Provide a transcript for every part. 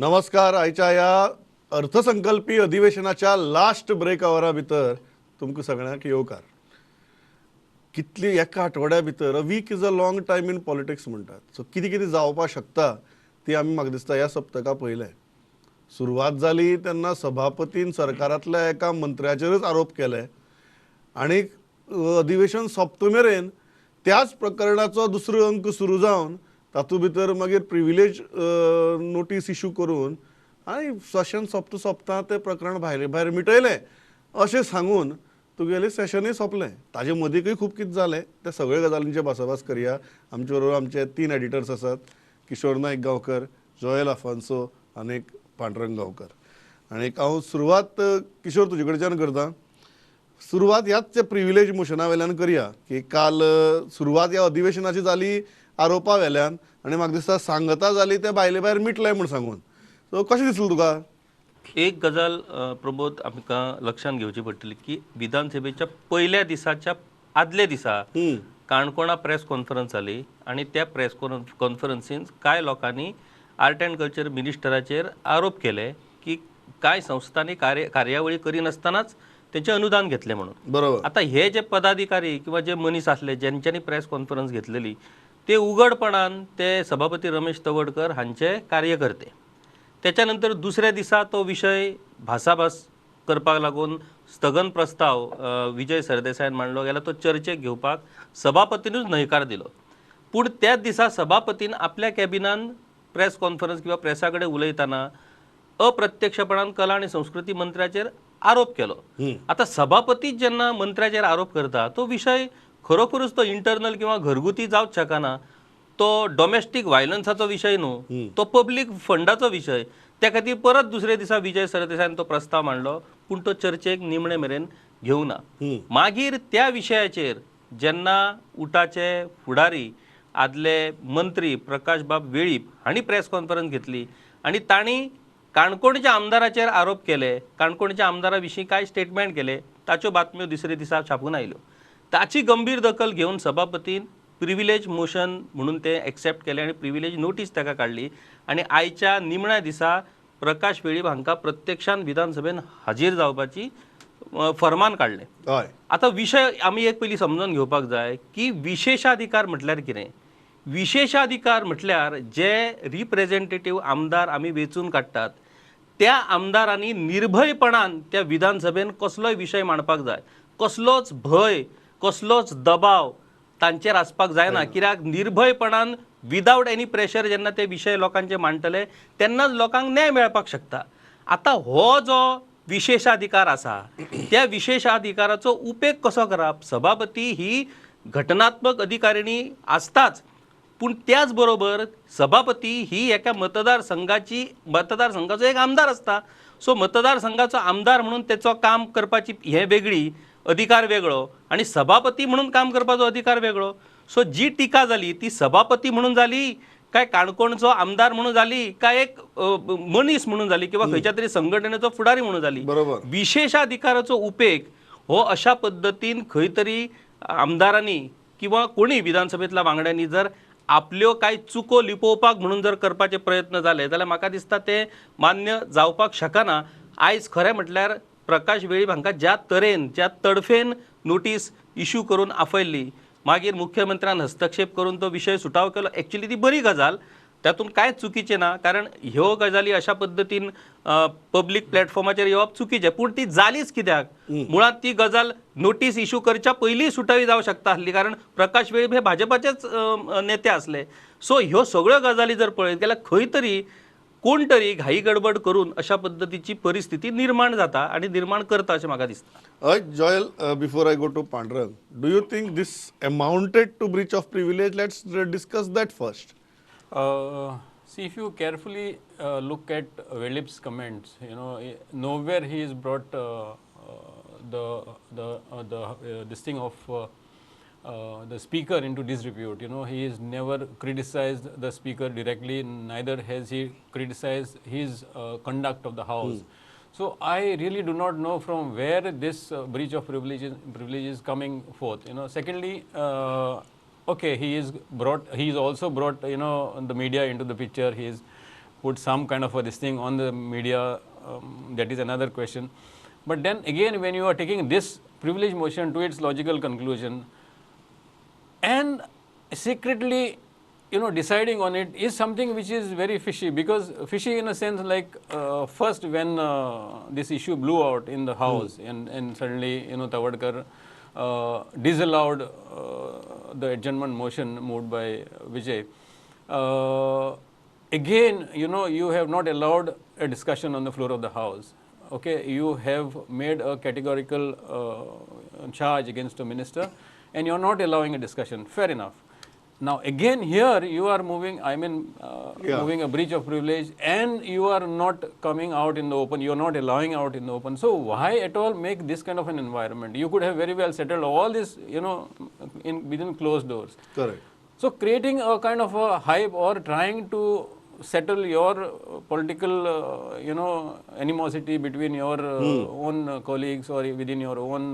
नमस्कार. आयच्या ह्या अर्थसंकल्पी अधिवेशनाच्या लास्ट ब्रेक आवरा भितर तुमकां सगळ्यांक येवकार. कितली एका आठवड्या भितर, a week is a long time in politics म्हणटात, सो कितें कितें जावपाक शकता ती आमी म्हाका दिसता ह्या सप्तका पळयलें. सुरवात जाली तेन्ना सभापतीन सरकारांतल्या एका मंत्र्याचेरच आरोप केले आनी अधिवेशन सोंपता मेरेन त्याच प्रकरणाचो दुसरो अंक सुरू जावन तातूंत भितर मागीर प्रिविलेज नोटीस इशू करून आनी सेशन सोंपता सोंपता तें प्रकरण भायले भायर मिटयलें अशें सांगून तुगेलें सेशनूय सोंपलें. ताजे मदींकूय खूब कितें जालें, त्या सगळ्या गजालींचेर भासाभास करया. आमचे बरोबर आमचे तीन एडिटर्स आसात, किशोर नायक गांवकर, जोएल आफान्सो आनी पांडुरंग गांवकर. आनी हांव सुरवात किशोर तुजे कडच्यान करता. सुरवात ह्याच प्रिविलेज मोशना वेल्यान करया की काल सुरवात ह्या अधिवेशनाची जाली आरोपा वेल्यान आनी म्हाका दिसता सांगता जाली तें भायले भायर मिटलें म्हूण सांगून. सो कशें दिसलें तुका? एक गजाल प्रबोध आमकां लक्षांत घेवची पडटली की विधानसभेच्या पयल्या दिसाच्या आदल्या दिसा काणकोणा प्रेस कॉन्फरन्स जाली आनी त्या प्रेस कॉन्फरन्सीन कांय लोकांनी आर्ट अँड कल्चर मिनिस्टराचेर आरोप केले की कांय संस्थांनी कार्यावळी करिनासतनाच तेंचें अनुदान घेतलें म्हणून. बरोबर. आतां हे जे पदाधिकारी किंवा जे मनीस आसले ज्यांच्यांनी प्रेस कॉन्फरन्स घेतलेली ते उघडपणान ते सभापती रमेश तवडकर हांचे कार्यकर्ते. त्याच्या नंतर दुसऱ्या दिसा तो विशय भासाभास करपाक लागून स्थगन प्रस्ताव विजय सरदेसायान मांडलो गेल्यार तो चर्चेक घेवपाक सभापतीनूच न्हयकार दिलो. पूण त्याच दिसा सभापतीन आपल्या कॅबिनान प्रेस कॉन्फरन्स किंवा प्रेसा कडेन उलयतना अप्रत्यक्षपणान कला आनी संस्कृती मंत्र्याचेर आरोप केलो. आतां सभापती जेन्ना मंत्र्याचेर आरोप करता तो विशय खरोखरूच तो इंटरनल किंवा घरगुती जावंक शकना, तो डोमेस्टीक व्हायलन्साचो विशय न्हू, तो पब्लीक फंडाचो विशय. त्या खातीर परत दुसऱ्या दिसा विजय सरदेसायान तो प्रस्ताव मांडलो पूण तो चर्चेक निमणे मेरेन घेवंक ना. मागीर त्या विशयाचेर जेन्ना उटाचे फुडारी आदले मंत्री प्रकाश बाब वेळीप हांणी प्रेस कॉन्फरन्स घेतली आनी तांणी काणकोणच्या आमदाराचेर आरोप केले, काणकोणच्या आमदारा विशीं कांय स्टेटमेंट केले, ताच्यो बातम्यो दुसऱ्या दिसा छापून आयल्यो. ताची गंभीर दखल घेवन सभापतीन प्रिविलेज मोशन म्हणून ते एक्सेप्ट केले आनी प्रिविलेज नोटीस ताका काडली आनी आयच्या निमण्या दिसा प्रकाश वेळीप हांकां प्रत्यक्षान विधानसभेन हाजीर जावपाची फर्मान काडलें. आतां विशय आमी एक पयलीं समजून घेवपाक जाय की विशेषाधिकार म्हटल्यार कितें. विशेषाधिकार म्हटल्यार जे रिप्रेझेंटेटीव आमदार आमी वेंचून काडटात त्या आमदारांनी निर्भयपणान त्या विधानसभेन कसलोय विशय मांडपाक जाय, कसलोच भंय कसलोच दबाव तांचेर आसपाक जायना. कित्याक निर्भयपणान विदावट एनी प्रेशर जेन्ना ते विशय लोकांचे मांडटले तेन्नाच लोकांक न्याय मेळपाक शकता. आतां हो जो विशेषाधिकार आसा त्या विशेषाधिकाराचो उपेग कसो करप. सभापती ही घटनात्मक अधिकारिणी आसताच पूण त्याच बरोबर सभापती ही एका मतदारसंघाची मतदारसंघाचो एक आमदार आसता. सो मतदारसंघाचो आमदार म्हणून तेचो काम करपाची हें वेगळी अधिकार वेगळो आनी सभापती म्हणून काम करपाचो अधिकार वेगळो. सो जी टिका जाली ती सभापती म्हणून जाली काय काणकोणचो आमदार म्हणून जाली काय एक मनीस म्हणून जाली किंवा खंयच्या तरी संघटनेचो फुडारी म्हणून जाली. बरोबर. विशेषाधिकाराचो उपेग हो अशा पद्दतीन खंय तरी आमदारांनी किंवा कोणी विधानसभेंतल्या वांगड्यांनी जर आपल्यो कांय चुको लिपोवपाक म्हणून जर करपाचे प्रयत्न जाले जाल्यार म्हाका दिसता ते मान्य जावपाक शकना. आयज खरें म्हटल्यार प्रकाश वेळीप हांकां ज्या तरेन ज्या तडफेन नोटीस इशू करून आफयल्ली, मागीर मुख्यमंत्र्यान हस्तक्षेप करून तो विशय सुटाव केलो, एक्चुअली ती बरी गजाल, तातूंत कांयच चुकीचें ना. कारण ह्यो गजाली अशा पद्दतीन पब्लीक प्लॅटफॉर्माचेर येवप चुकीचें, पूण ती जालीच कित्याक. मुळांत ती गजाल नोटीस इशू करच्या पयलीं सुटावी जावंक शकता आसली, कारण प्रकाश वेळीप हे भाजपाचेच नेते आसले. सो ह्यो सगळ्यो गजाली जर पळयत जाल्यार खंय तरी कोण तरी घाई गडबड करून अशा पद्दतीची परिस्थिती निर्माण जाता आनी निर्माण करता अशें म्हाका दिसता. हय Joel, before I go to Pandurang, do you think this amounted to breach of privilege? Let's discuss that first. See, if you carefully look at Velip's comments, you know, nowhere he has brought the this thing of the speaker into disrepute. You know, he has never criticized the speaker directly, neither has he criticized his conduct of the house. So I really do not know from where this breach of privilege is coming forth. You know, secondly, okay, he is also brought, you know, the media into the picture. He is put some kind of a this thing on the media, that is another question. But then again, when you are taking this privilege motion to its logical conclusion and secretly, you know, deciding on it is something which is very fishy, because fishy in a sense like first when this issue blew out in the house and suddenly, you know, Tawadkar disallowed the adjournment motion moved by Vijay. Again, you know, you have not allowed a discussion on the floor of the house. Okay, you have made a categorical charge against a minister and you are not allowing a discussion. Fair enough. Now again here you are moving, I mean, moving a breach of privilege, and you are not coming out in the open, you are not allowing out in the open. So why at all make this kind of an environment? You could have very well settled all this, you know, in within closed doors. Correct. So creating a kind of a hype or trying to settle your political, you know, animosity between your own colleagues or within your own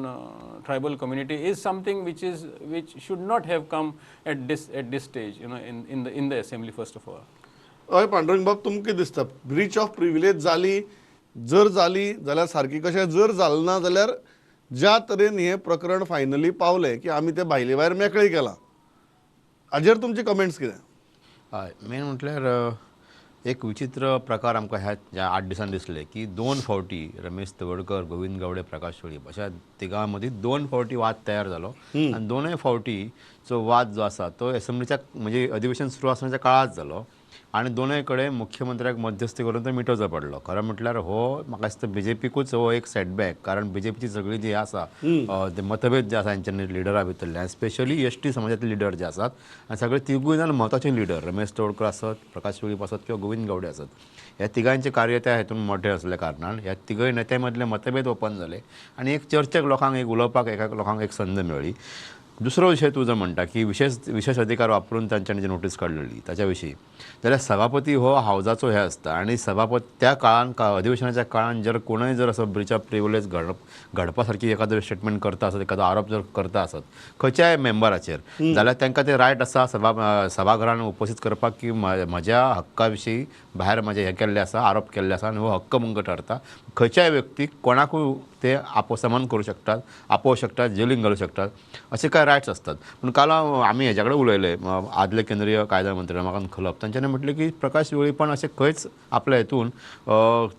tribal community is something which is, which should not have come at this stage, you know, in the assembly first of all. हय पांडुरंग बाब, तुमकां कितें दिसता breach of privilege जाली, जर जाली जाल्यार सारकी कशें, जर जालें ना जाल्यार ज्या तरेन हें प्रकरण फायनली पावलें की आमी तें भायले भायर मेकळें केलां, हाजेर तुमचे कमेंट्स कितें? हय, मेन म्हटल्यार एक विचित्र प्रकार आमकां ह्या ज्या 8 दिसांनी दिसले की 2 फावटी रमेश तवडकर, गोविंद गावडे, प्रकाश वेळीप अशा तिगां मदीं 2 फावटी वाद तयार जालो आनी 2 फावटीचो वाद जो आसा तो एसेंब्लीच्या म्हणजे अधिवेशन सुरू आसतनाच्या काळांत जालो आनी दोनूय कडेन मुख्यमंत्र्याक मध्यस्थी करून तो मिटोवचो पडलो. खरें म्हटल्यार हो म्हाका दिसता बीजेपीकूच हो एक सेटबॅक, कारण बीजेपीची सगळी जी आसा ते मतभेद जे आसा हेंच्या लिडरा भितरले आनी स्पेशली एस टी समाजातले लिडर जे आसात आनी सगळे तिगूय जाण म्हत्वाचे लिडर, रमेश तवडकर आसत, प्रकाश वेळीप आसत किंवा गोविंद गावडे आसत, ह्या तिगांचे कार्य त्या हेतून मोठे आसल्या कारणान ह्या तिगय नेत्या मदले मतभेद ओपन जाले आनी एक चर्चेक लोकांक एक उलोवपाक एका लोकांक एक संद मेळ्ळी. दुसरो विशय तूं जो म्हणटा की विशेष अधिकार वापरून तांच्यांनी जी नोटीस काडलेली ताच्या विशीं, जाल्यार सभापती हो हावजाचो हे आसता आनी सभापती त्या काळान अधिवेशनाच्या काळान जर कोणूय जर असो ब्रीच ऑफ प्रिविलेज घडपा सारकी एखादो स्टेटमेंट करता आसत, एखादो आरोप जर करता आसत खंयच्याय मेंबराचेर, जाल्यार तांकां ते रायट आसा सभाघरान उपस्थित करपाक की म्हज्या हक्का विशीं भायर म्हजें हें केल्लें आसा, आरोप केल्ले आसा आनी हो हक्कभंग ठरता. खंयच्याय व्यक्तीक कोणाकूय ते आपोसमान करूं शकतात, आपोवंक शकतात, जेलीन घालूं शकतात, अशे कांय रायट्स आसतात. पूण काल आमी हेज्या कडेन उलयले आदले केंद्रीय कायदा मंत्री रमाकांत खलप, तांच्यांनी म्हटलें की प्रकाश वेळीपान अशें खंयच आपल्या हेतून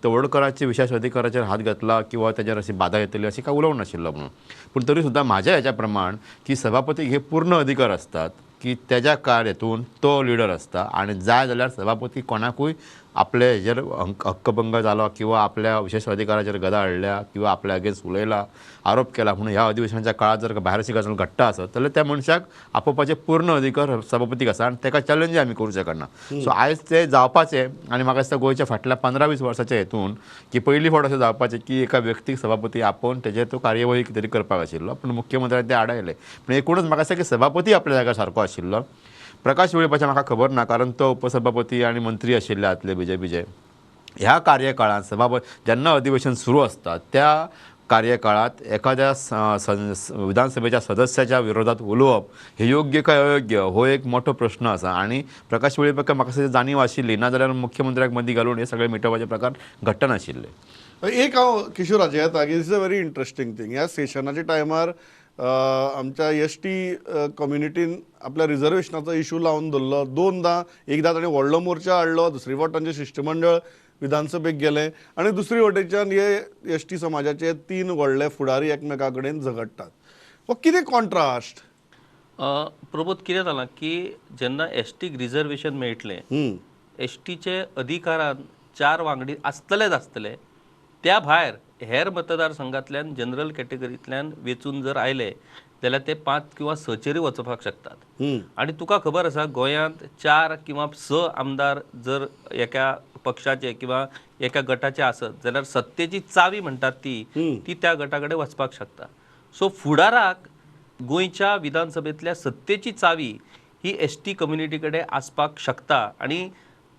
तवडकराचे विशेश अधिकाराचेर हात घातला किंवा ताजेर अशी बाधा येतली अशें कांय उलोवंक नाशिल्लो म्हणून. पूण तरी सुद्दां म्हाज्या हेच्या प्रमाण की सभापतीक हे पूर्ण अधिकार आसतात की तेज्या कार हेतून तो लिडर आसता आनी जाय जाल्यार सभापती कोणाकूय आपले हेजेर हक्कभंग जालो किंवा आपल्या विशेश अधिकाराचेर गदा हाडल्या किंवा आपल्या अगेन्स्ट उलयला, आरोप केला म्हणून ह्या अधिवेशनाच्या काळात जर भायर अशी गजाल घडटा आसत जाल्यार त्या मनशाक आपोवपाचे पूर्ण अधिकार सभापतीक आसा आनी ताका चॅलेंजय आमी करूं शकना. सो आयज ते जावपाचें आनी म्हाका दिसता गोंयच्या फाटल्या 15-20 वर्साच्या हेतून की पयली फावट अशें जावपाचें की एका व्यक्तीक सभापती आपोवन तेजेर तो कार्यवाही कितें तरी करपाक आशिल्लो, पूण मुख्यमंत्र्यान तें आडायलें. पूण एकूणच म्हाका दिसता की सभापती आपल्या जाग्यार सारको आशिल्लो. प्रकाश वेळीपाचें म्हाका खबर ना, कारण तो उपसभापती आनी मंत्री आशिल्ले आदले बीजेपीचे. ह्या कार्यकाळांत सभापती जेन्ना अधिवेशन सुरू आसता त्या कार्यकाळांत एखाद्या विधानसभेच्या सदस्याच्या विरोधात उलोवप हे योग्य काय अयोग्य हो एक मोठो प्रश्न आसा आनी प्रकाश वेळीपाक म्हाका जाणीव आशिल्ली, ना जाल्यार मुख्यमंत्र्याक मदीं घालून हे सगळे मिटोवपाचे प्रकार घडटनाशिल्ले. एक हांव किशोर हाजेर येता की is a very interesting thing. ह्या सेशनाच्या टायमार आमच्या एस टी कम्युनिटीन आपल्या रिजर्वेशनाचो इशू लावन धरलो दोनदां. एकदां ताणें व्हडलो मोर्चा हाडलो, दुसरी फावट तांचें शिश्टमंडळ विधानसभेक गेलें आनी दुसरी वटेच्यान हे एस टी समाजाचे 3 व्हडले फुडारी एकमेका कडेन झगडटात. हो कितें कॉन्ट्रास्ट? प्रबोध, कितें जालां की जेन्ना एस टीक रिजर्वेशन मेळटलें, एस टीचे अधिकारान 4 वांगडी आसतलेच आसतले, त्या भायर हेर मतदारसंघांतल्यान जनरल कॅटेगरींतल्यान वेंचून जर आयले जाल्यार ते 5 किंवा 6चेरूय वचपाक शकतात. आनी तुका खबर आसा गोंयांत 4 किंवा 6 आमदार जर एका पक्षाचे किंवा एका गटाचे आसत जाल्यार सत्तेची चावी म्हणटात ती ती त्या गटा कडेन वचपाक शकता. सो फुडाराक गोंयच्या विधानसभेंतल्या सत्तेची चावी ही एस टी कम्युनिटी कडेन आसपाक शकता आनी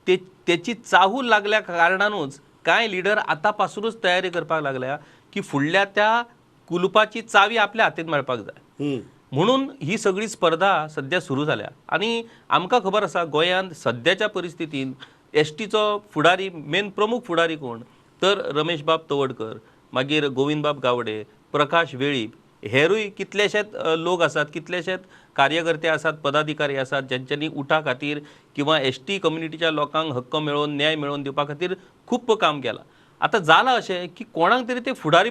तेची चाहूल लागल्या कारणानूच कांय लिडर आतां पासूनच तयारी करपाक लागल्या की फुडल्या त्या कुलुपाची चावी आपल्या हातीन मेळपाक जाय. म्हणून ही सगळी स्पर्धा सध्या सुरू जाल्या आनी आमकां खबर आसा गोंयांत सद्याच्या परिस्थितीन एसटीचो फुडारी, मेन प्रमुख फुडारी कोण तर रमेशबाब तवडकर, मागीर गोविंदबाब गावडे, प्रकाश वेळीप, हेरूय कितलेशेच लोक आसात, कितलेशेच कार्यकर्ते आसात, पदाधिकारी आसात ज्यांच्यांनी उठा खातीर किंवा एस टी कम्युनिटीच्या लोकांक हक्क मेळोवन न्याय मेळोवन दिवपा खातीर खूब काम केलां. आतां जालां अशें की कोणाक तरी तें फुडारी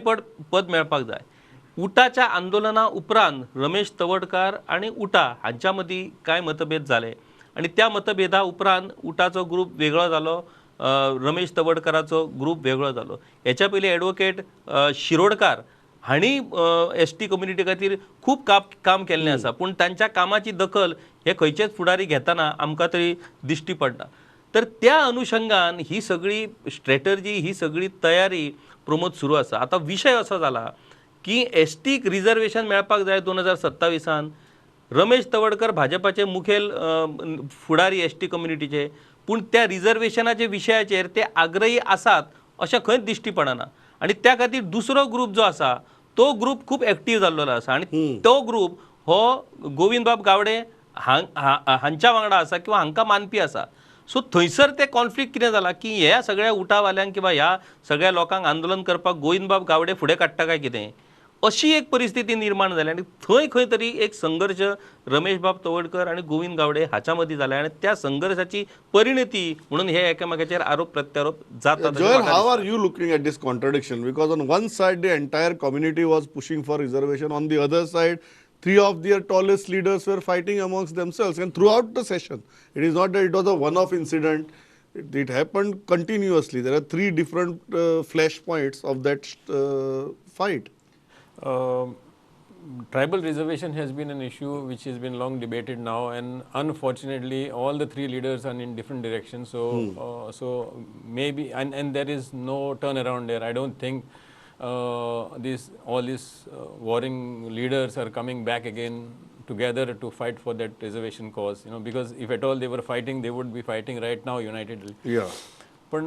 पद मेळपाक जाय. उटाच्या आंदोलना उपरांत रमेश तवडकार आनी उटा हांच्या मदीं कांय मतभेद जाले आनी त्या मतभेदा उपरांत उटाचो ग्रूप वेगळो जालो, रमेश तवडकाराचो ग्रूप वेगळो जालो. हेच्या पयलीं एडवोकेट शिरोडकार हांणी एस टी कम्युनिटी खातीर खूब काम केल्लें आसा, पूण तांच्या कामाची दखल हे खंयचेच फुडारी घेतना आमकां तरी दिश्टी पडना. तर त्या अनुशंगान ही सगळी स्ट्रेटर्जी, ही सगळी तयारी प्रमोद सुरू आसा. आतां विशय असो जाला की एस टीक रिजर्वेशन मेळपाक जाय 2027 रमेश तवडकर भाजपाचे मुखेल फुडारी एस टी कम्युनिटीचे, पूण त्या रिजर्वेशनाच्या विशयाचेर ते आग्रही आसात अशें खंयच दिश्टी पडना. आनी त्या खातीर दुसरो ग्रूप जो आसा तो ग्रूप खूब एक्टीव जाल्लो आसा आनी तो ग्रूप हो गोविंदबाब गावडे हांच्या वांगडा आसा किंवा हांकां मानपी आसा. सो थंयसर ते कॉन्फ्लिक्ट कितें जाला की ह्या सगळ्या उटावाल्यांक किंवा ह्या सगळ्या लोकांक आंदोलन करपाक गोविंदबाब गावडे फुडें काडटा काय कितें अशी एक परिस्थिती निर्माण जाली आनी थंय खंय तरी एक संघर्श रमेशबाब तवडकर आनी गोविंद गावडे हाच्या मदीं जाला आनी त्या संघर्शाची परिणती म्हणून हे एकामेकाचेर आरोप प्रत्यारोप जातात. Joel, how are you looking at this contradiction? Because on one side the entire community was pushing for reservation, on the other side three of their tallest leaders were fighting amongst themselves and throughout the session. It is not that it was a one-off incident. It happened continuously. There are three different flashpoints of that fight. Tribal reservation has been an issue which has been long debated now, and unfortunately all the three leaders are in different directions. So, so maybe and there is no turnaround there. I don't think all these warring leaders are coming back again together to fight for that reservation cause. You know, because if at all they were fighting, they would be fighting right now unitedly. Yeah. But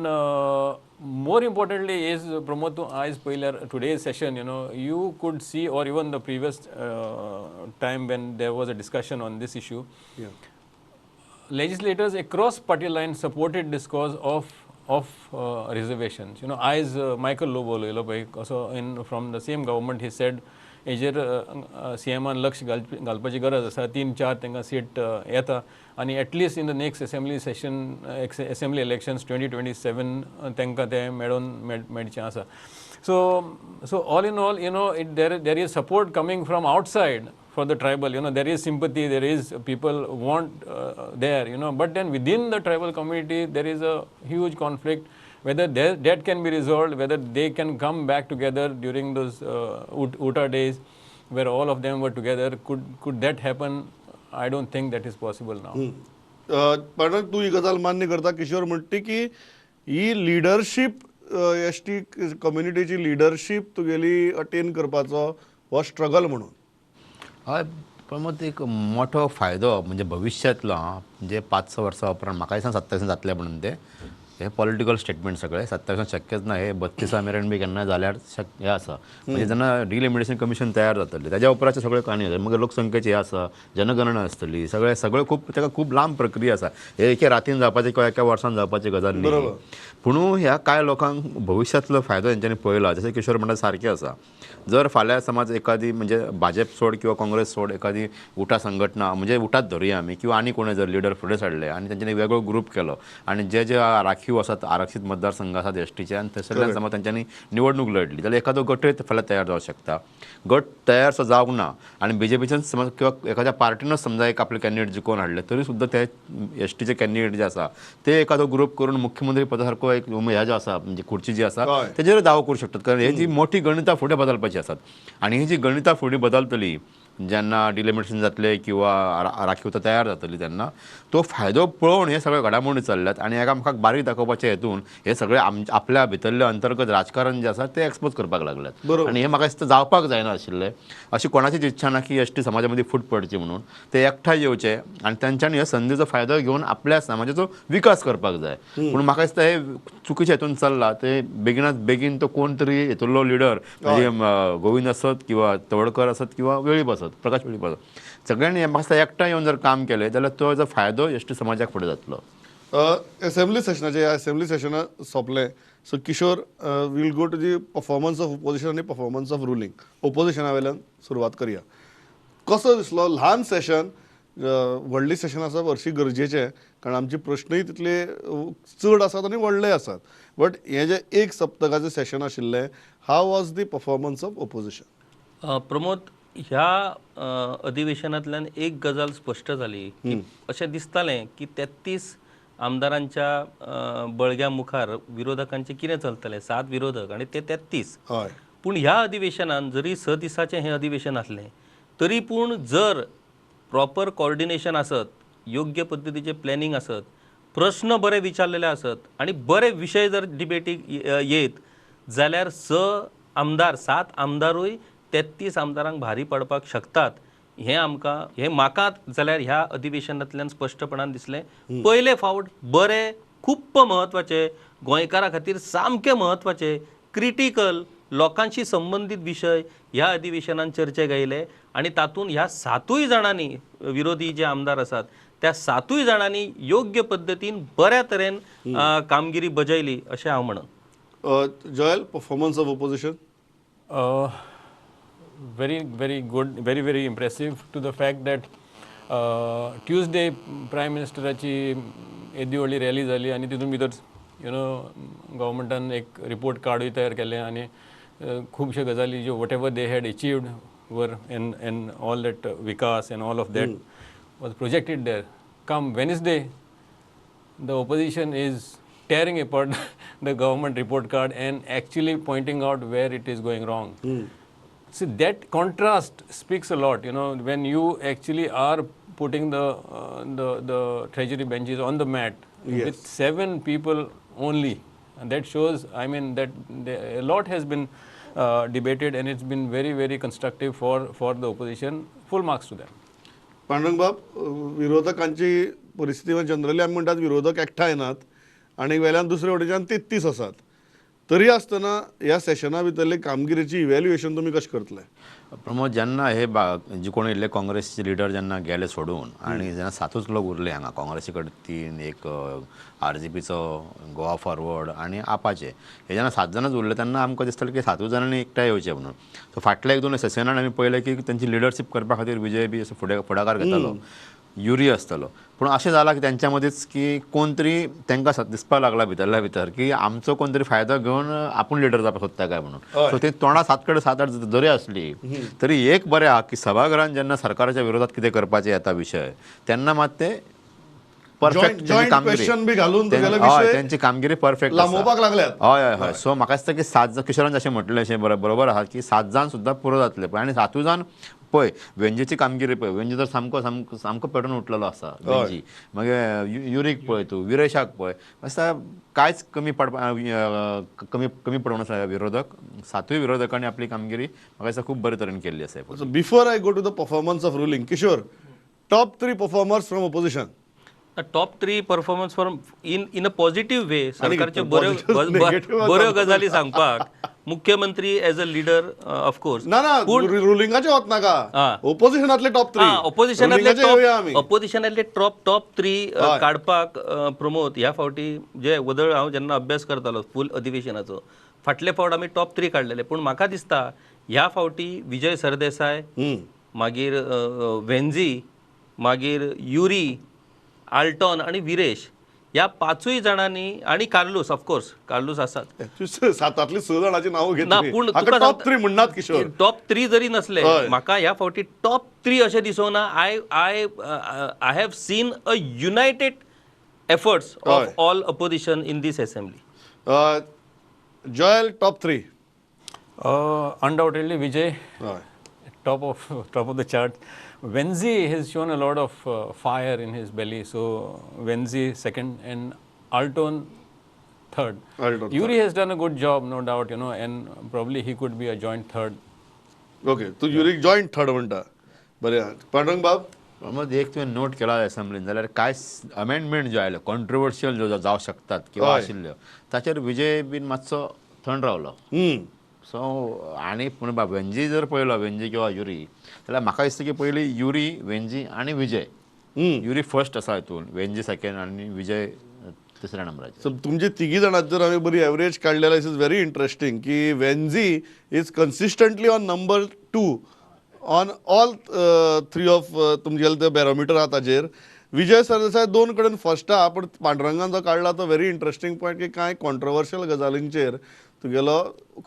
more importantly is, Pramod, tu aaj paylar today's session, you know, you could see, or even the previous time when there was a discussion on this issue, yeah, legislators across party lines supported this cause of reservations. You know, aaj Michael Lobo uloylo pay, also in from the same government, he said, हेजेर सीएमान लक्ष घालपाची गरज आसा. 3-4 तांकां seat येता आनी at least in the next assembly session, assembly elections 2027 तांकां तें मेळोवन मेळचें आसा. So so all in all, you know, it there is support coming from outside for the tribal, you know, there is sympathy, there is people want there, you know, but then within the tribal community there is a huge conflict. Whether that can be resolved, whether they can come back together during those UTA days where all of them were together, could that happen? I don't think that is possible now. पण तू ही गजाल मान्य करता किशोर, म्हणटी की ही leadership, S T कम्युनिटीची leadership तुगेली attain करपाचो हो struggle म्हणून. हय, पण मग एक मोठो फायदो म्हणजे भविश्यांतलो, म्हणजे 5-6 वर्सां उपरांत म्हाका दिसना 27 जातलें म्हणून ते हे पॉलिटिकल स्टेटमेंट सगळे 27 शक्यच ना. हे 32 मेरेन बी केन्ना जाल्यार हे आसा. म्हणजे जेन्ना डिलिमिटेशन कमिशन तयार जातलें ताज्या उपरांत सगळें काणी जातलें, मागीर लोकसंख्येची हें आसा, जनगणना आसतली, सगळें सगळें खूब ताका खूब लांब प्रक्रिया आसा. हे एके रातीन जावपाचें किंवा एका वर्सान जावपाची गजाल न्ही. पूण ह्या कांय लोकांक भविश्यांतलो फायदो तेंच्यांनी पळयला, जशें किशोर म्हणटा सारकें आसा. जर फाल्यां समज एखादी म्हणजे भाजप सोड किंवा काँग्रेस सोड एखादी उटा संघटना म्हणजे उटाच धरुया आमी किंवा आनी कोणें जर लिडर फुडें सरले आनी तेंच्यांनी वेगळो ग्रूप केलो आनी जे जे राखीव आसात आरक्षीत मतदारसंघ आसात एस टीचे आनी थंयसरल्यान समज तेंच्यांनी निवडणूक लढली जाल्यार एखादो गटय फाल्यां तयार जावंक शकता. गट तयार सो जावंक ना आनी बी जे पीच्यान समज किंवा एखाद्या पार्टीनच समजा एक आपले कॅन्डिडेट जिखोवन हाडले तरी सुद्दां ते एस टीचे कॅन्डिडेट जे आसा ते एखादो ग्रूप करून मुख्यमंत्री पदा सारको एक ह्या जो आसा म्हणजे खुर्ची जी आसा तेजेर दावो करूं शकतात. कारण ही जी मोठी गणितां फुडें बदलपाची आसात आनी ही जी गणितां फुडें बदलतली जेन्ना डिलिमिटेशन जातलें किंवा राखीवता तयार जातली तेन्ना तो फायदो पळोवन हे सगळे घडामोडी चल्ल्यात आनी एकामेकाक बारीक दाखोवपाच्या हेतून हे सगळे आपल्या भितरले अंतर्गत राजकारण जें आसा तें एक्सपोज करपाक लागल्यात. आनी हें म्हाका दिसता जावपाक जायना आशिल्लें. अशी कोणाचीच इच्छा ना की एस टी समाजा मदीं फूट पडची म्हणून. ते एकठांय येवचे आनी तेंच्यांनी ह्या संदीचो फायदो घेवन आपल्या समाजाचो विकास करपाक जाय. पूण म्हाका दिसता हे चुकीच्या हेतून चल्लां. ते बेगिनात बेगीन तो कोण तरी हेतुल्लो लिडर म्हणजे गोविंद आसत किंवा तवडकर आसत किंवा वेळीप आसत, प्रकाश वेळीप आसत, सगळ्यांनी म्हाका दिसता एकठांय येवन जर काम केलें जाल्यार तो जो फायदो एस टी समाजाक फुडें जातलो. असेंब्ली सेशनाचे, असेंब्ली सेशना सोंपलें. So Kishore, we'll go to the performance of opposition आनी परफॉर्मन्स ऑफ रुलींग. ओपोजिशना वयल्यान सुरवात करया. कसो दिसलो ल्हान सेशन? व्हडली सेशन आसा हरशीं गरजेचें, कारण आमचे प्रश्नूय तितले चड आसात आनी व्हडले आसात. बट हें जें एक सप्तकाचें सेशन आशिल्लें, how was the performance of opposition? Pramod, ह्या अधिवेशनांतल्यान एक गजाल स्पश्ट जाली की अशें दिसतालें की 33 आमदारांच्या बळग्या मुखार विरोधकांचें कितें चलतलें, 7 विरोधक आनी ते 33. हय. पूण ह्या अधिवेशनान जरी 6 दिसाचें हें अधिवेशन आसलें तरी पूण जर प्रॉपर कॉर्डिनेशन आसत, योग्य पद्दतीचें प्लॅनिंग आसत, प्रश्न बरे विचारलेले आसत आनी बरे विशय जर डिबेटीक येत जाल्यार 6 आमदार 7 आमदारूय 33 आमदारांक भारी पडपाक शकतात. हें आमकां, हें म्हाका जाल्यार ह्या अधिवेशनांतल्यान स्पश्टपणान दिसलें. पयले फावट बरे खूब्ब म्हत्वाचे, गोंयकारां खातीर सामके म्हत्वाचे, क्रिटिकल लोकांशी संबंदीत विशय ह्या अधिवेशनान चर्चेक आयले आनी तातूंत ह्या 7 जाणांनी, विरोधी जे आमदार आसात त्या 7 जाणांनी योग्य पद्दतीन बऱ्या तरेन कामगिरी बजयली अशें हांव म्हणन. Joel, performance of opposition? Very, very good, very, very impressive to the fact that Tuesday Prime Ministerाची येदी व्हडली रॅली जाली आनी तितून भितर you know गव्हर्मेंटान एक रिपोर्ट कार्डूय तयार केलें आनी खुबश्यो गजाली ज्यो whatever they had achieved were and all that Vikas and all of that was projected there. Come Wednesday, the opposition is tearing apart the government report card and actually pointing out where it is going wrong. See, that contrast speaks a lot, you know, when you actually are putting the treasury benches on the mat with 7 people only. And that shows, I mean, that a lot has been debated and it's been very, very constructive for the opposition. Full marks to them. Pandurang बाब, विरोधकांची परिस्थिती generally आमी म्हणटात विरोधक एकठांय नात आनी वेल्यान दुसरे वटेच्यान 33 आसात, तरी आसतना ह्या सेशना भितरली कामगिरीची इव्हॅल्युएशन तुमी कशें करतले? प्रमोद, जेन्ना हे जे कोण येयल्ले काँग्रेसचे लिडर जेन्ना गेले सोडून आनी जेन्ना 7 लोक उरले हांगा, काँग्रेसी कडेन 3, एक आरजीपीचो, गोवा फॉरवर्ड आनी आपाचे, हे जेन्ना 7 जाणांच उरले तेन्ना आमकां दिसतालें की 7 जाणांनी एकठांय येवचें म्हणून. सो फाटल्या 1-2 सेशनान आमी पळयलें की तेंची लिडरशीप करपा खातीर विजय बी असो फुडें फुडाकार घेतालो, युरी आसतालो. पूण अशें जालां की तेंच्या मदींच की कोण तरी तांकां दिसपाक लागला भितरल्या भितर की आमचो कोण तरी फायदो घेवन आपूण लिडर जावपाक सोदता काय म्हणून. सो ते तोंडा 7 कडेन 7-8 जरी आसली तरी एक बरें आहा की सभाघरान जेन्ना सरकाराच्या विरोधात कितें करपाचें येता विशय तेन्ना मात ते परफेक्ट कामगिरी, तेंची कामगिरी परफेक्ट लांबोवपाक लागल्यात. हय हय हय. सो म्हाका दिसता की 7 जाण, किशोरान जशें म्हटलें अशें बरोबर आहा की 7 जाण सुद्दां पुरो जातले. आनी 7 जाण पळय वेंजीची कामगिरी पळय, वेंजी तर सामको सामको सामको पेटून उठलेलो आसा वेंजी, मागीर युरीक पळय तूं, विरेशाक पळय, दिसता कांयच कमी पडपा कमी कमी पडूंक नासता विरोधक. 7 विरोधकांनी आपली कामगिरी म्हाका दिसता खूब बरे तरेन केल्ली आसा. Before I go to the performance of ruling, Kishore, top 3 performers from opposition. Top 3 performance from in a positive way, सरकारच्यो बऱ्यो बऱ्यो गजाली सांगपाक मुख्यमंत्री as a leader of course. ना ना, रुलिंगाचे वत नाका, ओपोजिशनातले टॉप 3, ओपोजिशनातले ओपोजिशनातले टॉप 3 काडपाक प्रमोद ह्या फावटी जे वदळ हांव जेन्ना अभ्यास करतालो फूल अधिवेशनाचो, फाटले फावट आमी टॉप 3 काडलेले, पूण म्हाका दिसता ह्या फावटी विजय सरदेसाय, मागीर वेंजी, मागीर युरी, आल्टॉन आनी विरेश ह्या 5 जाणांनी आनी कार्लूस, ऑफकोर्स कार्लूस आसात. 7 6 जाणांची नांव ना, पूण टॉप 3 म्हणनात किशोर, टॉप 3 जरी नसले म्हाका ह्या फावटी टॉप 3 अशें दिसोना. I I I have seen a united efforts of all opposition in this assembly. Joel, top 3? Undoubtedly Vijay, top of the chart. Venzi has shown a lot of fire in his belly, so Venzi second and Alton third. Alton Yuri third. Has done a good job, no doubt, you know, and probably he could be a joint third. Okay, तो Yuri joint third म्हणता. बरे, पांडुरंग बाब, प्रमोद, एक तुवें note केला असेंब्लीन जाल्यार कांय amendment ज्यो आयल्यो कॉन्ट्रोवर्शियल ज्यो जावं शकतात किंवा आशिल्ल्यो ताचेर विजय बीन मातसो थंड रावलो. सो आनी पूण वेंजी जर पळयलो, वेंजी किंवा युरी, जाल्यार म्हाका दिसता की पयलीं युरी, वेंजी आनी विजय युरी फर्स्ट आसा हितून, वेंजी सेकंड आनी विजय तिसऱ्या नंबराचेर. सो तुमचे तिगी जाणांत जर हांवें बरी एवरेज काडली जाल्यार is very interesting की Venzy is consistently on number 2 on all 3 of तुमगेले ते बॅरोमिटर आहा ताजेर. विजय सरदेसाय 2 कडेन फर्स्ट आहा, पूण पांडुरंगान जो काडला तो व्हेरी इंट्रस्टींग पॉयंट की कांय कॉन्ट्रोवर्शियल गजालींचेर तुगेलो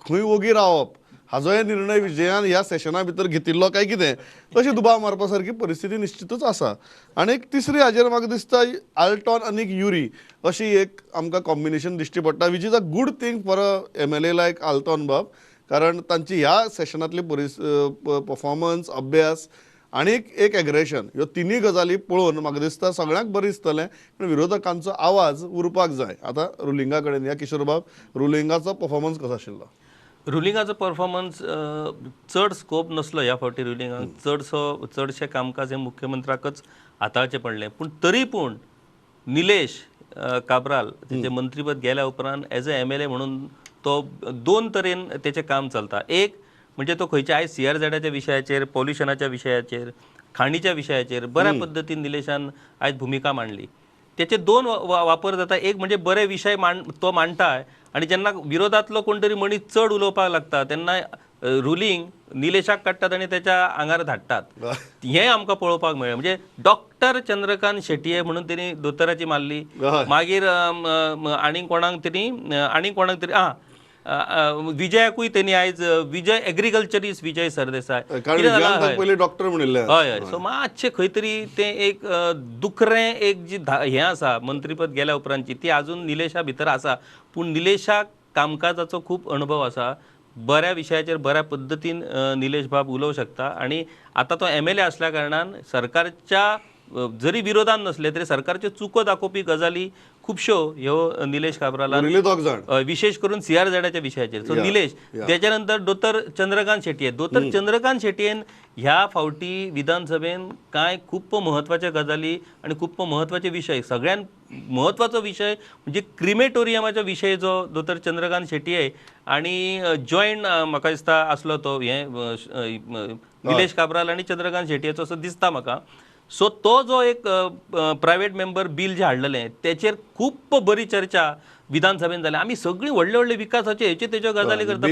खंय वोगी रावप हाजोय निर्णय विजयान ह्या सेशना भितर घेतिल्लो काय कितें अशी दुबाव मारपा सारकी परिस्थिती निश्चितूच आसा. आनी एक तिसरी हाजेर म्हाका दिसता आल्टॉन आनी युरी अशी एक आमकां कॉम्बिनेशन दिश्टी पडटा, which is a good thing for a MLA like Alton बाब, कारण तांची ह्या सेशनांतली परफॉर्मन्स, अभ्यास आनी एक एग्रेशन ह्यो तिनूय गजाली पळोवन म्हाका दिसता सगळ्यांक बरें दिसतलें, पूण विरोधकांचो आवाज उरपाक जाय. आतां रुलिंगा कडेन या किशोर बाब, रुलिंगाचो परफॉर्मन्स कसो आशिल्लो? रुलिंगाचो परफॉर्मन्स चड स्कोप नसलो ह्या फावटी रुलिंगाक, चडशें कामकाज हें मुख्यमंत्र्याकच हाताळचें पडलें. पूण तरी पूण निलेश काब्राल तेचें मंत्रीपद गेल्या उपरांत एज अ MLA म्हणून तो 2 तरेन तेचें काम चलता. एक म्हणजे तो खंयच्या आयज CRZच्या विशयाचेर, पॉल्युशनाच्या विशयाचेर, खाणीच्या विशयाचेर बऱ्या पद्दतीन निलेशान आयज भुमिका मांडली. तेचे 2 वापर जाता. एक म्हणजे बरे विशय तो मांडटा आनी जेन्ना विरोधांतलो कोण तरी मनीस चड उलोवपाक लागता तेन्ना रुलींग निलेशाक काडटात आनी तेच्या आंगार धाडटात. हें आमकां पळोवपाक मेळ्ळें. म्हणजे डॉक्टर चंद्रकांत शेटये म्हणून तेणी दोतोराची मारली, मागीर आनीक कोणाक तेणी आनीक कोणाक तरी विजयाकूय तेणी आयज विजय एग्रीकल्चरिस्ट विजय सरदेसाय पयलीं डॉक्टर म्हणिल्लें. हय हय. सो मातशें खंय तरी तें एक दुखरें एक जी हें आसा मंत्रीपद गेल्या उपरांतची ती आजून निलेशा भितर आसा. पूण निलेशाक कामकाजाचो खूब अणभव आसा, बऱ्या विशयाचेर बऱ्या पद्दतीन निलेश बाब उलोवंक शकता आनी आतां तो MLA आसल्या कारणान सरकारच्या जरी विरोधान नसले तरी सरकारच्यो चुको दाखोवपी गजाली खुबश्यो ह्यो निलेश काब्रालान विशेष करून CRZच्या विशयाचेर. सो निलेश, तेच्या नंतर दोतोर चंद्रकांत शेटये. दोतोर चंद्रकांत शेटयेन ह्या फावटी विधानसभेन कांय खूब म्हत्वाच्यो गजाली आनी खूब म्हत्वाचे विशय, सगळ्यान म्हत्वाचो विशय म्हणजे क्रिमेटोरियमाचो विशय जो दोतोर चंद्रकांत शेटये आनी जॉयंट म्हाका दिसता आसलो तो हें निलेश काब्राल आनी चंद्रकांत शेटयेचो असो दिसता म्हाका. सो तो जो एक प्रायवेट मेंबर बील जें हाडलेलें तेचेर खूब बरी चर्चा विधानसभेन जाली. आमी सगळीं व्हडले व्हडले विकासाचे हेच्यो तेच्यो गजाली करता,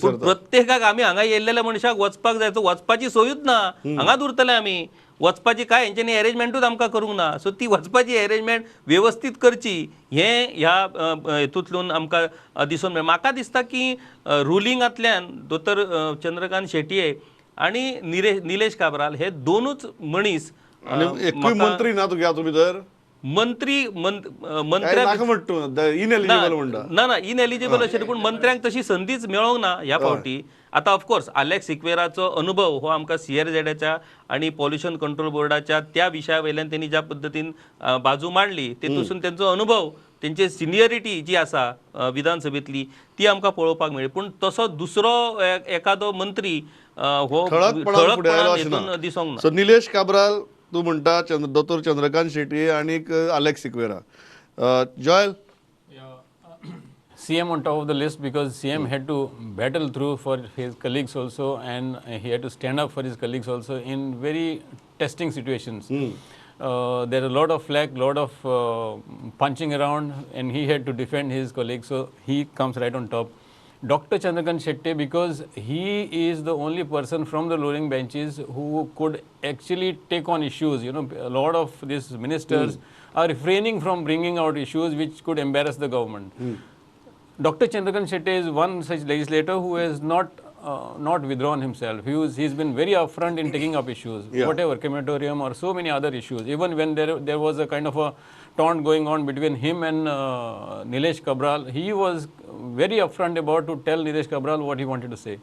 पूण प्रत्येकाक आमी हांगा येयल्लेल्या मनशाक वचपाक जाय, सो वचपाची सोयूच ना, हांगाच उरतले आमी, वचपाची काय हेंच्यांनी एरेंजमेंटूच आमकां करूंक ना. सो ती वचपाची एरेंजमेंट वेवस्थीत करची हें ह्या हेतूंतल्यान आमकां दिसून मेळ्ळें. म्हाका दिसता की रुलिंगांतल्यान दोतोर चंद्रकांत शेटये आनी निलेश काब्राल हे दोनूच मनीस, एकूय मंत्री ना तुगे हातूंत भितर मंत्री ना ना इनएलिजिबल अशें, पूण मंत्र्यांक तशी संदीच मेळोंक ना ह्या फावटी. आतां ऑफकोर्स आलेक्स सिक्वेराचो अनुभव हो आमकां CRZच्या आनी पॉल्युशन कंट्रोल बोर्डाच्या त्या विशया वयल्यान तेणी ज्या पद्दतीन बाजू मांडली तेतूंतसून तेंचो अनुभव, तेंची सिनियरिटी जी आसा विधानसभेंतली ती आमकां पळोवपाक मेळ्ळी. पूण तसो दुसरो एकादो मंत्री हो ठळकपणान दिसोंक ना. सो निलेश काब्राल तूं म्हणटा, दोतोर चंद्रकांत शेटये आनी Alex Sequeira. Joel? CM on top of the list because CM had to battle through for his colleagues also, and he had to stand up for his colleagues also in very testing situations. There are a lot of flack, lot of punching around, and he had to defend his colleagues, so he comes right on top. Dr. Chandrakant Shetty, because he is the only person from the ruling benches who could actually take on issues. You know, a lot of these ministers are refraining from bringing out issues which could embarrass the government. Dr. Chandrakant Shetty is one such legislator who has not withdrawn himself. He's been very upfront in taking up issues, whatever, crematorium or so many other issues. Even when there was a kind of a taunt going on between him and Nilesh Cabral, he was very upfront about to tell Nilesh Cabral what he wanted to say.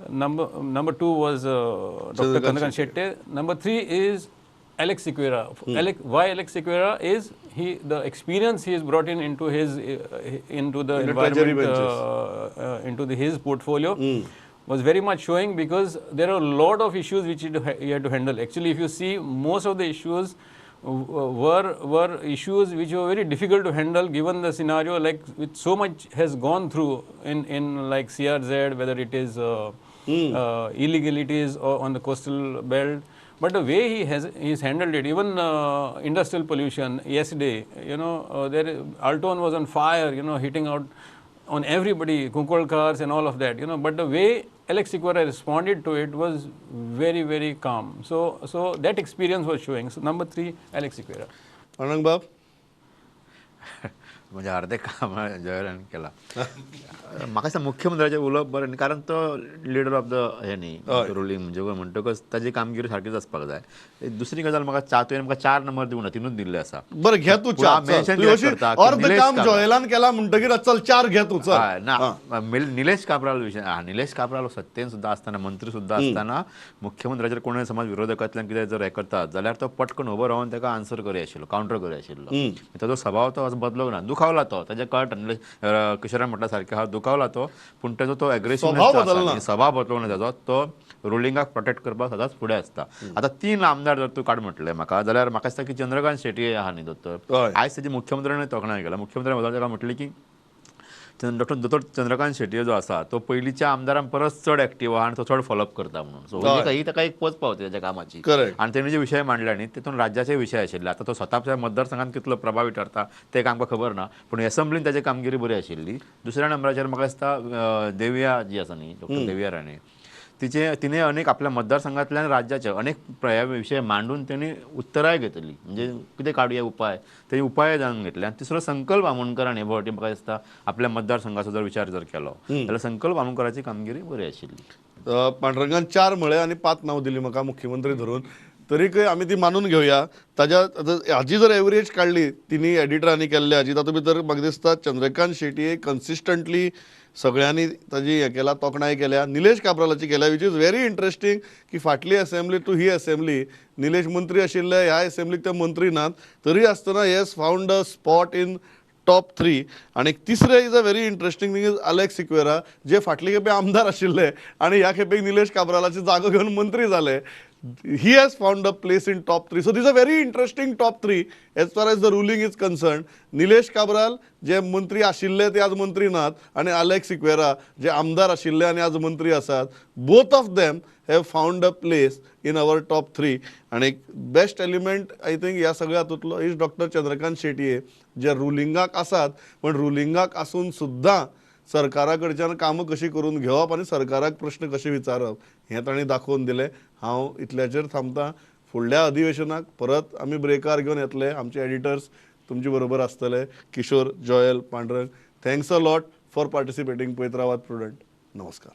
Number two was Dr. Chandrakant Shetty. Number three is Alex Sequeira. Why Alex Sequeira is the experience he has brought in into his into the environment, into his portfolio was very much showing, because there are a lot of issues which he had to handle. Actually, if you see, most of the issues were issues which were very difficult to handle given the scenario, like with so much has gone through in like CRZ, whether it is illegalities or on the coastal belt, But the way he's handled it, even industrial pollution yesterday, you know, there Alton was on fire, you know, hitting out on everybody, Kunkolkars and all of that, you know. But the way Alex Sequeira responded to it was very, very calm. So that experience was showing. So number 3, Alex Sequeira. Anand Bab? म्हणजे अर्धे काम जॉयलान केला. म्हाका दिसता मुख्यमंत्र्याचें उलोवप बरें न्ही, कारण तो लिडर ऑफ the हें न्ही रुलींग, म्हणजे म्हणटकच ताजी कामगिरी सारकीच आसपाक जाय. दुसरी गजाल म्हाका तुवें म्हाका 4 नंबर दिवंक ना, 3ूच दिल्ले आसा. बरें घे तूं 4, अर्ध काम जॉयलान केला म्हणटकीर चल 4 घे तूं. ना, निलेश काब्राल विशय, निलेश काब्राल सत्तेन सुद्दां आसतना, मंत्री सुद्दां आसतना मुख्यमंत्र्याचेर कोणूय समज विरोधकांतल्यान कितें जर हें करतात जाल्यार तो पटकन उबो रावन ताका आन्सर करी आशिल्लो, कावंटर करी आशिल्लो. ताजो स्वभाव तो बदलोंक ना, दुखावला तो, ताजे कळटा किशोरान म्हटल्या सारकें हा दुखावला तो, पूण ताजो तो एग्रेसिवनेस स्वभाव बदलोंक ना ताजो, तो रुलिंगाक प्रोटेक्ट करपाक सदांच फुडें आसता. आतां 3 आमदार जर तूं काड म्हटलें म्हाका जाल्यार म्हाका दिसता की चंद्रकांत शेट्ये आहा न्ही दोतोर, आयज ताजी मुख्यमंत्र्यान तोखणाय केला. मुख्यमंत्र्यान ताका म्हटलें की डॉक्टर दोतोर चंद्रकांत शेट्ये जो आसा तो पयलींच्या आमदारां परस चड एक्टीव आहा आनी तो चड फॉलोअप करता म्हणून. सो ही ताका एक पोच पावता ताच्या कामाची. आनी तेणी जे विशय मांडले न्ही तितून राज्याचे विशय आशिल्ले. आतां तो स्वता मतदारसंघात कितलो प्रभावी ठरता तें आमकां खबर ना, पूण एसेंब्लीन ताची कामगिरी बरी आशिल्ली. दुसऱ्या नंबराचेर म्हाका दिसता देविया जी आसा न्ही, डॉक्टर देविया राणे, तिणे अनेक आपल्या मतदारसंघातल्यान राज्याचे अनेक विशय मांडून तेणी उत्तराय घेतली, म्हणजे कितें काडुया उपाय, तेणी उपाय जाणून घेतले. आनी तिसरो संकल्प आमोणकरान हे फावटी म्हाका दिसता आपल्या मतदारसंघाचो जर विचार जर केलो जाल्यार संकल्प आमोणकराची कामगिरी बरी आशिल्ली. पांडुरंगान 4 म्हळे आनी 5 नांव दिली म्हाका मुख्यमंत्री धरून, तरीकय आमी ती मानून घेवया. ताज्या हाजी जर एवरेज काडली तिनी एडिटरांनी केल्ले हाजी, तातूंत भितर म्हाका दिसता चंद्रकांत शेट्ये कन्सिस्टंटली सगळ्यांनी ताजी हें केला, तोखणाय केल्या. निलेश काब्रालाची केल्या, which is very interesting की फाटली असेंब्ली टू ही असेंब्ली निलेश मंत्री आशिल्ले, ह्या असेंब्लीक ते मंत्री नात, तरी आसतना he has found a spot in top 3. आनी तिसरें is a very interesting thing is Alex Sequeira, जे फाटले खेपे आमदार आशिल्ले आनी ह्या खेपेक निलेश काब्रालाची जागो घेवन मंत्री जाले. He has found a place in top 3. So this is a very interesting top 3 as far as the ruling is concerned. Nilesh Cabral जे मंत्री आशिल्ले ते आज मंत्री नात, आनी आलेक्स सिक्वेरा जे आमदार आशिल्ले आनी आज मंत्री आसात. Both of them have found a place in our top 3. आनी बेस्ट एलिमेंट I think ह्या सगळ्या हातूंतलो is doctor Chandrakant Shetye, जे रुलिंगाक आसात पण रुलिंगाक आसून सुद्दां सरकारा कडच्यान कामां कशीं करून घेवप आनी सरकाराक प्रश्न कशे विचारप हें तांणी दाखोवन दिलें. हांव इतल्याचेर थांबता. फुडल्या अधिवेशनाक परत आमी ब्रेकार घेवन येतले, आमचे एडिटर्स तुमचे बरोबर आसतले. Kishore, Joel, Pandurang, thanks a lot for participating. पळयत रावात प्रुडंट. नमस्कार.